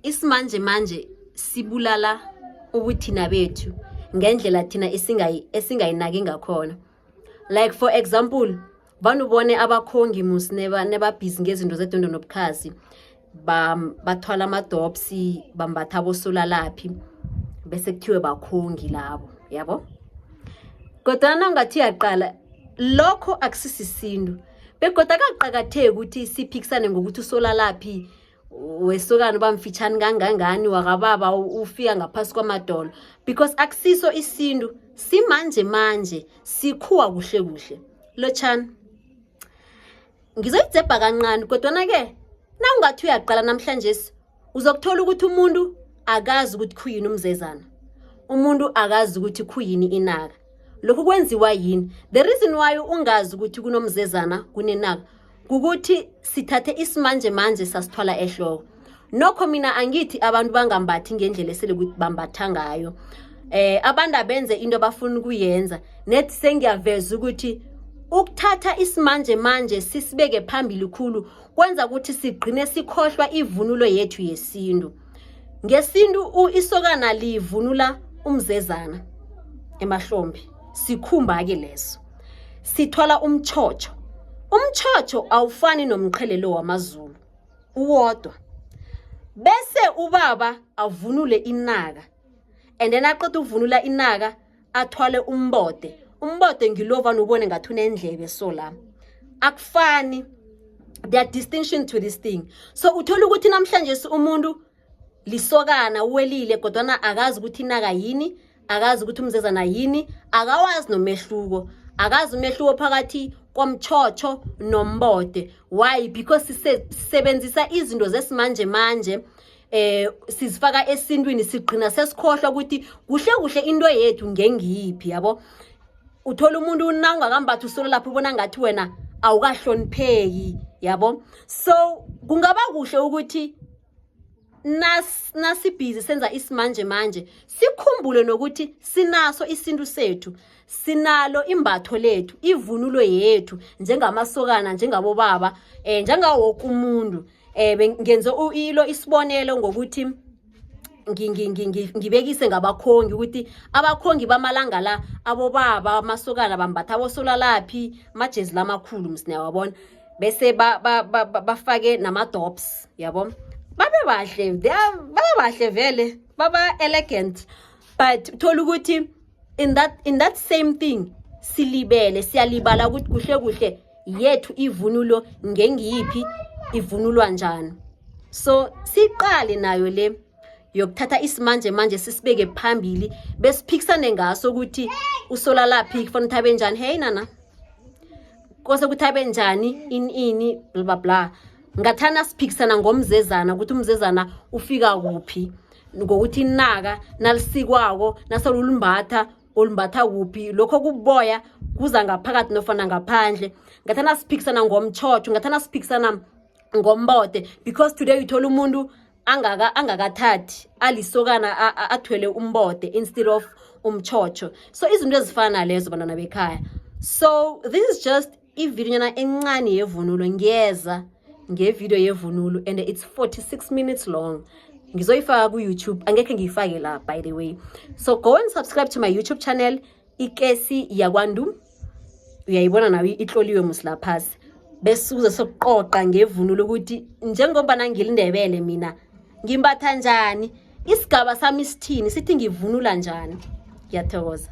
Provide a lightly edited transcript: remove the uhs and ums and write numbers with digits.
Isimanje manje sibulala ubuthina bethu ngendlela thina esingayinaki ngakhona. Like, for example, vane ubone abakhongi musi nebabhizi ngezinto zedondo nobukhazi, bathwala amadopsi, bambatha abosolalaphi, bese kuthiwe bakhongi labo, yabo. Kodwana nawungathi uyaqala, lokho akusisisintu, begodu akaqakatheki ukuthi siphikisane ngokuthi usolalaphi wesokana uba mfitshane kangangani, wakababa ufika ngaphasi kwamadolo, because akusiso isintu, simanje manje, sikhuwa kuhle kuhle. Lotshani, ngizoyidzebha kancane, kodwana-ke nawungathi uyaqala namhlanje, uzokuthola ukuthi umuntu akazi ukuthi khuyini umzezana, umuntu akazi ukuthi khuyini inaka. Lokhu kwenziwa yini? The reason why ungazi ukuthi kunomzezana, kunenaka, kukuthi sithathe isimanje manje sasithwala ehloko. Nokho mina angithi abantu bangambathi ngendlela esele ukuthi bambatha ngayo. Abantu abenze into abafuna ukuyenza. Nethi sengiyaveza ukuthi ukuthatha isimanje manje sisibeke phambili khulu kwenza ukuthi sigqine sikhohlwa ivunulo yethu yesintu. Ngesintu isokana livunula umzezana emahlombe, sikhumba-ke leso, sithwala umtshotsho. Umtshotsho awufani nomqhele lo wamaZulu, uwodwa. Bese ubaba avunule inaka, and then aqeda ukuvunula inaka athwale umbode. Umbode ngilo vane ubone ngathi unendlebe, so la akufani. There are distinction to this thing. So uthola ukuthi namhlanje umuntu lisokana, uwelile, kodwana akazi ukuthi inaka yini, akazi ukuthi umzezana yini, akawazi nomehluko, akazi umehluko phakathi komtshotsho nombode. Why? Because sisebenzisa izinto zesimanje manje, sizifaka esintwini, sigqina sesikhohlwa ukuthi kuhle kuhle into yethu ngengiyiphi, yabo. Uthola umuntu na ungakambathi usolo lapho ubona ngathi wena awukahlonipheki, yabo. So kungaba kuhle ukuthi nasibhizi senza isimanje manje, sikhumbule nokuthi sinaso isintu sethu, sinalo imbatho lethu, ivunulo yethu njengamasokana, njengabobaba, njengawo woke umuntu. Ngenze ilo isibonelo ngokuthi ngibekise ngabakhongi, ukuthi abakhongi bamalanga la, abobaba, amasokana, bambatha abosolalaphi, amajezi lamakhulu msiniyawabona, bese bafake nama-dops, yabo. Babe bahle, they are, babe bahle vele, baba elegant, but uthola ukuthi in that same thing silibele, siyalibala ukuthi kuhle kuhle yethu ivunulo ngengiyiphi, ivunulwa njani. So siqale nayo le yokuthatha isimanje manje sisibeke phambili, besiphikisane ngaso ukuthi usolalaphi kufanele ukuthi abe njani, hey nana, kose ukuthi abe njani, ini ini, bla bla bla. Ngathana siphikisana ngomzezana, ukuthi umzezana ufika kuphi, ngokuthi inaka nalisikwako, naselulimbatha, ulimbatha kuphi, lokho kuboya kuza ngaphakathi nofana ngaphandle. Ngathana siphikisana ngomtshotsho, ngathana siphikisana ngombode, because today uthola umuntu angakathathi, alisokana, athwele umbode instead of umtshotsho. So izinto ezifana nalezo, bantwana bekhaya. So this is just ividiyo encane yevunulo. Ngiyeza ngevidiyo yevunulo and it's 46 minutes long. Ngizoyifaka ku-YouTube, angekhe ngiyifake la, by the way. So go and subscribe to my YouTube channel, Ikesi Yakwandu. Uyayibona nawe, itloliwe musi phasi. Bese uze sokuqoqa ngevunulo, ukuthi njengoba ngiliNdebele mina ngimbatha njani, isigaba sami sithini, sithi ngivunula njani. Ngiyathokoza.